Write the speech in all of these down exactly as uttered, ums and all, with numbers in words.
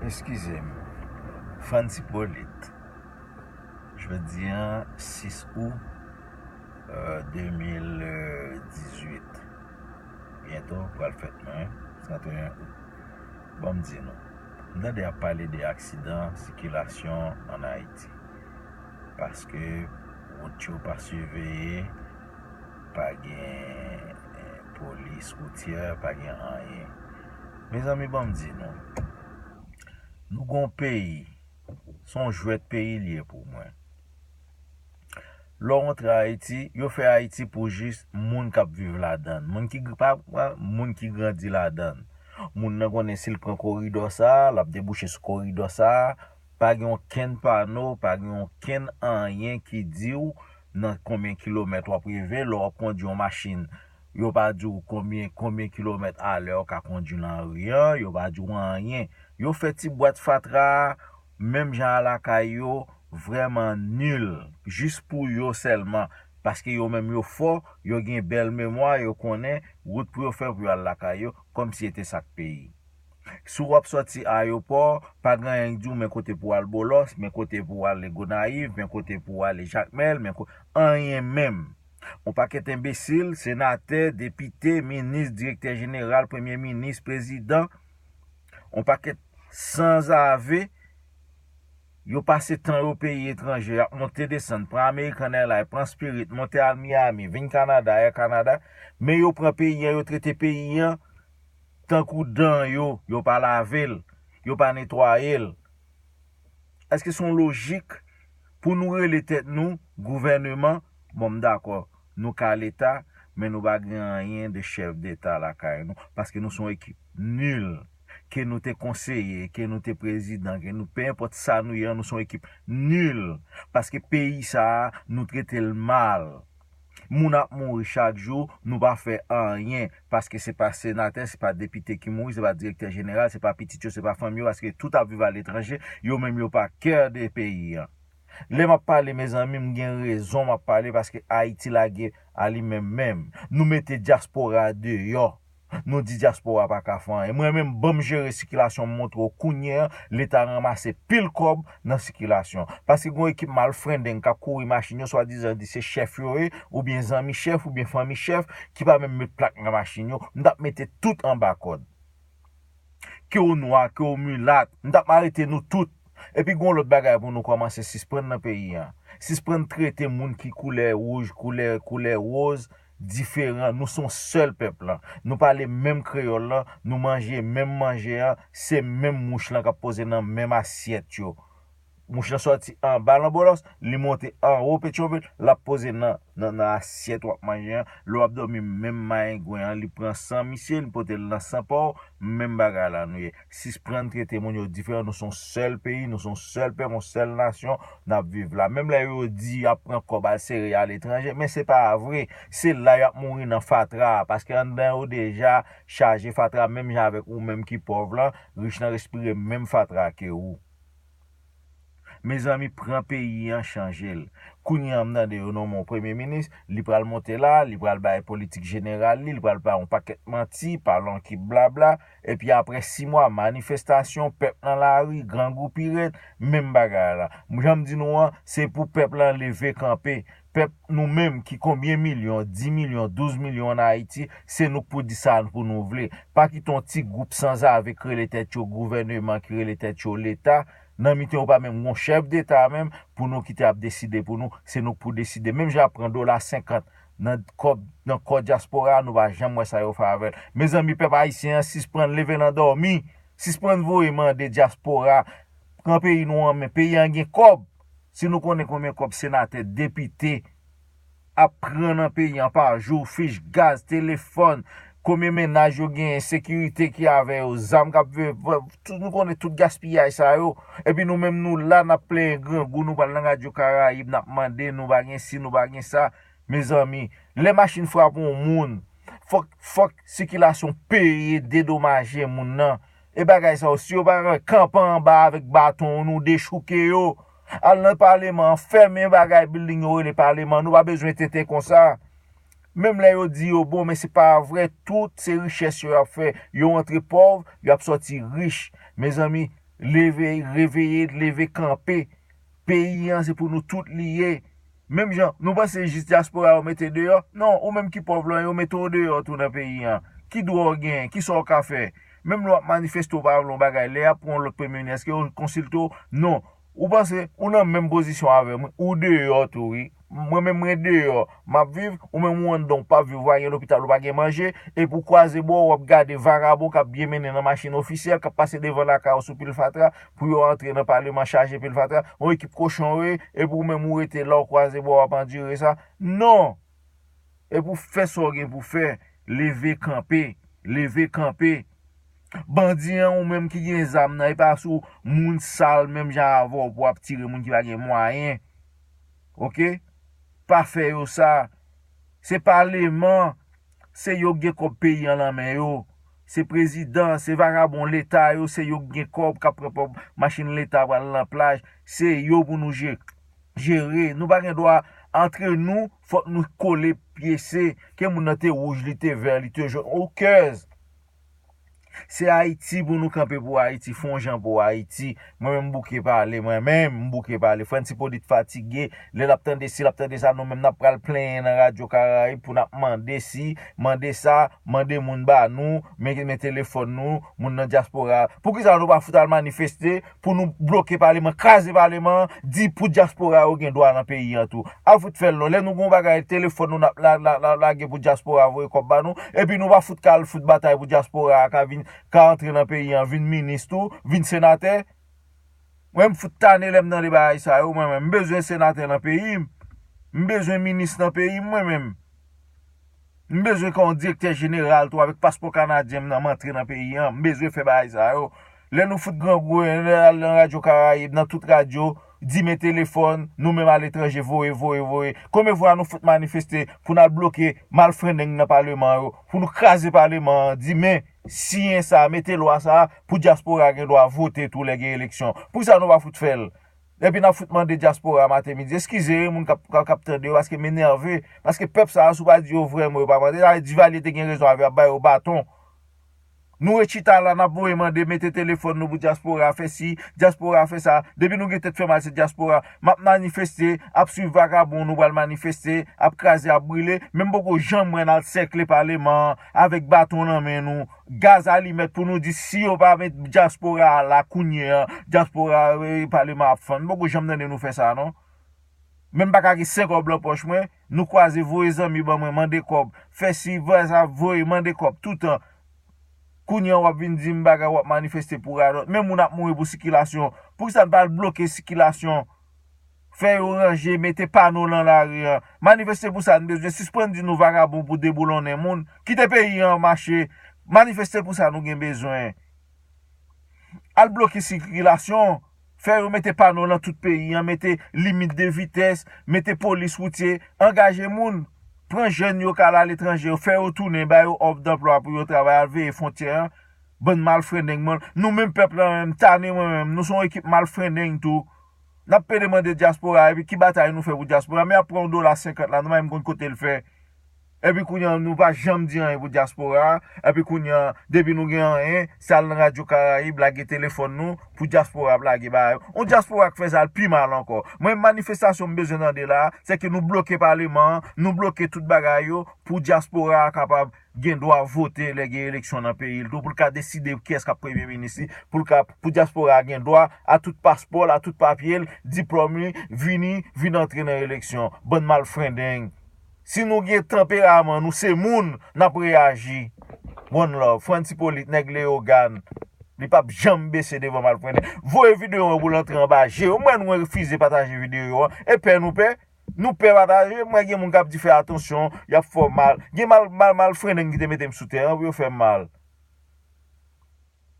Eskize m. Frantz Hyppolite. Jodi a, sis out, euh, de mil dizwit. Byento pral fèt mwen, trannteyen out. Ban m di nou. M tande y ap pale de aksidan sikilasyon ann Ayiti. Paske wout yo pa siveye, pa gen, eh, polis woutyè, pa gen anyen. Mezanmi, ban m di nou. Nou gon peyi. Se yon jwèt peyi l ye pou mwen. Lè w antre Ayiti, yo fè Ayiti pou jis moun k ap viv ladan l. Moun ki gr-, pa, pa, moun ki grandi ladan l. Moun nan konnen si l pran koridò sa a, l ap debouche sou koridò sa a. Pa gen okenn pano, pa gen okenn anyen ki di w nan konbyen kilomèt w ap rive lè w ap kondui yon machin. Yo pa di w konbyen, konbyen kilomèt alè w ka kondui nan lari a, yo pa di w anyen. Yo fè ti bwat fatra a, menm jan a lakay yo, vrèman nil, jis pou yo sèlman. Paske yo menm yo fò, yo gen bèl memwa, yo konnen wout pou yo fè pou yo al lakay yo, kòmsi e te sa k peyi. Si w ap sòti ayewopò, pa gen anyen k di w men kote pou w al Bòlòs, men kote pou w ale Gonayiv, men kote pou w ale Jakmèl, men ko-, anyen menm. Yon pakèt enbesil, senatè, depite, minis, direktè jeneral, premye minis, prezidan, yon pakèt sanzave, yo pase tan yo peyi etranje, y ap monte desann, pran American Airlines, pran Spirit, monte al Miami, vin Kanada, Air Canada, men yo pran peyi an, yo trete peyi an tankou dan yo, yo pa lave l, yo pa netwaye l. Èske se yon lojik pou nou rele tèt nou gouvèneman? Bon, m dakò, nou ka Leta, men nou pa gen anyen de chèf deta lakay nou, paske nou se yon ekip nil. Ke nou te konseye, ke nou te prezidan, ke nou, pe enpòt sa nou ye, nou se yon ekip nil. Paske peyi sa a, nou trete l mal. Moun ap mouri chak jou, nou pa fè anyen, paske se pa senatè, se pa depite ki mouri, se pa direktè jeneral, se pa pitit yo, se pa fanmi yo, paske tout ap viv aletranje, yo menm yo pa kè de peyi an. Lè m ap pale, mezanmi, m gen rezon m ap pale, paske Ayiti lage a li menm menm. Nou mete dyaspora deyò. Nou di dyaspora pa ka fè anyen. Mwen menm, ban m jere sikilasyon, m montre w kounye a, Leta ranmase pil kòb nan sikilasyon. Paske gen yon ekip malfrendeng k ap kouri machin yo, swadizan di se chèf yo ye, oubyen zanmi chèf, oubyen fanmi chèf, ki pa menm met plak nan machin yo. M t ap mete tout anba kòd. Ke w nwa, ke w milat, m t ap arete nou tout. Epi gen yon lòt bagay pou nou kòmanse sispann nan peyi an. Sispann trete moun ki koulè wouj, koulè, koulè woz diferan. Nou se yon sèl pèp lan. Nou pale menm kreyòl lan, nou manje menm manje an, se menm mouch lan k ap poze nan menm asyèt yo. Mouch lan sòti anba Lanbòlòs, li monte anwo Petyonvil, l ap poze nan, nan, nan asyèt w ap manje an. Lè w ap dòmi, menm mayengwen an, li pran san misye, li pote l nan san pa w, menm bagay la nou ye. Sispann trete moun yo diferan, nou se yon sèl peyi, nou se yon sèl pèp, yon sèl nasyon, n ap viv la. Menm lè yo di y ap pran kòb al sere aletranje, men se pa vre. Se la y ap mouri nan fatra, paske anndan yo deja chaje fatra, menm jan avèk ou menm ki pòv lan, rich lan respire menm fatra ke ou. Mezanmi, pran peyi an, chanje l. Kounye a, m tande yo nonmen yon premye minis, li pral monte la, li pral bay politik jeneral li, li pral bay yon pakèt manti, pale yon kit blabla, epi apre sis mwa, manifestasyon, pèp nan lari, grangou pi rèd, menm bagay la. Jan m di nou an, se pou pèp lan leve kanpe. Pèp nou menm ki konbyen milyon, dis milyon, douz milyon ann Ayiti, se nou k pou di sa pou nou vle. Pa kite yon ti gwoup sanzave k rele tèt yo gouvèneman, ki rele tèt yo Leta, nan mitan yo pa menm gon chèf deta menm, pou nou kite ap deside pou nou, se nou k pou deside. Menm jan y ap pran dola senkant nan kòb, nan kò dyaspora a, nou pa janm wè sa yo fè avè l. Mezanmi, pèp ayisyen an, sispann leve nan dòmi, sispann voye mande dyaspora pran peyi nou an men. Peyi an gen kòb. Si nou konnen konbyen kòb senatè, depite ap pran nan peyi an pa jou, fich gaz, telefòn, konbyen mennaj yo genyen, sekirite ki avè yo, zam k ap veye, tout, nou konnen tout gaspiyaj sa yo. Epi nou menm nou la, n ap plenyen grangou, nou pral nan Radyo Karayib, n ap mande, nou pa gen si, nou pa gen sa. Mezanmi, lè machin frape yon moun, fòk, fòk sikilasyon peye, dedomaje moun nan. E bagay sa yo, si yo pa kanpe anba avèk baton, nou dechouke yo. Al nan paleman an, fèmen bagay bilding yo rele paleman, nou pa bezwen tenten konsa. Menm lè yo di yo bon, men se pa vre, tout se richès yo y ap fè. Yo antre pòv, y ap sòti rich. Mezanmi, Leve, reveye, leve kanpe. Peyi an se pou nou tout li ye. Menm jan, nou panse jis dyaspora yo mete deyò? Non, ou menm ki pòv lan, yo mete w deyò tou nan peyi an. Ki dwa w genyen? Kisa w ka fè? Menm lè w ap manifeste, w pa vle yon bagay. Lè y ap pran yon lòt premye minis, èske yo konsilte w? Non. Ou panse ou nan menm pozisyon avè m, ou deyò tou, wi. Mwen menm, mwen deyò, m ap viv, ou menm ou anndan, ou p ap viv, ou pa gen lopital, ou pa gen manje, epi w kwaze bò, w ap gade vagabon k ap byen mennen nan machin ofisyèl, k ap pase devan lakay ou sou pil fatra, pou yo antre nan paleman chaje pil fatra, yon ekip kochon yo ye, epi ou menm ou rete la, w kwaze bò, w ap andire sa. Non! Epi w fè sa w gen pou fè, leve kanpe, leve kanpe. Bandi an, ou menm ki gen zam nan, e pa sou moun sal menm jan avè w pou w ap tire moun ki pa gen mwayen. Oke? Pa fè yo sa. Se paleman, se yo k gen kòb peyi an nan men yo. Se prezidan, se vagabon leta yo, se yo k gen kòb k ap pran kòb machin leta pral nan plaj. Se yo pou nou je-, jere. Nou pa gen dwa antre nou, fòk nou kole pye se. Ke moun nan te wouj, li te vè, li te jòn. Who cares? Se Ayiti pou nou kanpe pou Ayiti, fè yon jan pou Ayiti. Mwen menm m bouke pale, mwen menm m bouke pale. Frantz Hyppolite fatige, lè l ap tande si, l ap tande sa, nou menm n ap pral plenyen nan Radyo Karayib pou n ap mande si, mande sa, mande moun ba nou, men, men telefòn nou, moun nan dyaspora. Poukisa nou pa fout al manifeste pou nou bloke paleman, kraze paleman an, di pou dyaspora yo gen dwa nan peyi an tou? Al fout fè l non. Lè nou gen yon bagay, telefòn nou n ap la, la, la, lage pou dyaspora voye kòb ba nou, epi nou pa fout ka al fout batay pou dyaspora a ka vin, ka antre nan peyi an, vin minis tou, vin senatè. Mwen, m fout tane lè m tande bagay sa yo, mwen menm. M bezwen senatè nan peyi m. M bezwen minis nan peyi m, mwen menm. M bezwen ka yon direktè jeneral tou avèk paspò kanadyen m nan, m antre nan peyi an. M bezwen fè bagay sa yo. Lè nou fout grangou, lè al nan Radyo Karayib, nan tout radyo, di men telefòn, nou menm aletranje, voye, voye, voye. Konbyen fwa nou fout manifeste pou n al bloke malfrendeng nan paleman yo, pou nou kraze paleman an, di men, siyen sa, mete lwa sa pou dyaspora gen dwa vote tou lè gen eleksyon. Poukisa nou pa fout fè l? Epi n ap fout mande dyaspora maten midi. Eskize wi, moun k ap, k ap, k ap tande yo, paske m enève. Paske pèp sa a, si w pa di yo vrè mo, yo pa mande. Sa vle di Duvalier te gen rezon avè y ap ba yo baton. Nou ret chita la, n ap voye mande, mete telefòn nou pou dyaspora fè si, dyaspora fè sa. Depi nou gen tèt fè mal, se dyaspora. M ap manifeste, ap swiv vagabon, nou pral manifeste, ap kraze, ap brile. Men m poko janm wè n al sèkle paleman an avèk baton nan men nou, gaz alimèt pou nou di si yo pa met dyaspora a la kounye a, dyaspora, e, paleman ap fann. M poko janm tande nou fè sa, non. Men m pa ka gen senk kòb lan pòch mwen, nou kwaze, voye zanmi ban mwen, mande kòb, fè si, fè sa, voye, mande kòb, toutan. Kounye a w ap vin di m bagay, w ap manifeste pou radòt. Men moun ap mouri pou sikilasyon. Poukisa n pa al bloke sikilasyon? Fè yo ranje, mete pano nan lari an. Manifeste pou sa n bezwen. Sispann di nou vagabon pou deboulonnen moun. Kite peyi an mache. Manifeste pou sa nou gen bezwen. Al bloke sikilasyon. Fè yo mete pano nan tout peyi an, mete limit de vitès, mete polis woutye, angaje moun. Pran jèn yo k al aletranje yo, fè yo tounen, ba yo òf danplwa pou yo travay, al veye fwontyè an. Bann malfrendeng, man. Nou menm pèp la menm, tane mwen menm, nou se yon ekip malfrendeng tou. N ap pede mande dyaspora, epi ki batay nou fè pou dyaspora? Men ap pran yon dola senkant la, nou pa menm konn kote l fè. Epi kounye a, nou pa janm di anyen pou dyaspora a. Epi kounye a, depi nou gen anyen, se al nan Radyo Karayib, lage telefòn nou, pou dyaspora ap lage bagay yo. Yon dyaspora k fè sa, l pi mal ankò. Mwen, manifestasyon m bezwen tande la a, se ke nou bloke paleman an, nou bloke tout bagay yo, pou dyaspora a kapab gen dwa vote lè gen eleksyon nan peyi l tou, pou l ka deside kiyès k ap premye minis li, pou l ka, pou dyaspora a gen dwa a tout paspò l, a tout papye l, diplòm li, vini, vin antre nan eleksyon. Bann malfrendeng. Si nou gen tanperaman, nou se moun, n ap reyaji. One love. Frantz Hyppolite, nèg Leyogàn. Li p ap janm bese devan malfrendeng. Voye videyo an pou l antre anba je yo. M wè nou refize pataje videyo an. E pè nou pè? Nou pè pataje? M wè gen moun k ap di fè atansyon, y ap fè w mal. Gen mal, mal, malfrendeng ki te mete m sou tè an pou yo fè m mal.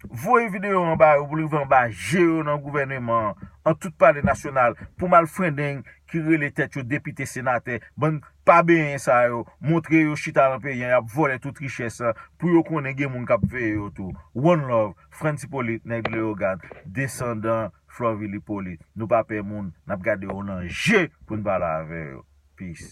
Voye videyo an ba yo pou l rive anba je yo nan gouvèneman an, an tout palè nasyonal, pou malfrendeng ki rele tèt yo depite, senatè, bann pa benyen sa yo, montre yo chita nan peyi an, y ap vòlè tout richès lan, pou yo konnen gen moun k ap veye yo tou. One love, Frantz Hyppolite, nèg Leyogàn, desandan Florvil Hyppolite. Nou pa pè moun, n ap gade yo nan je pou n pale avè yo. Peace.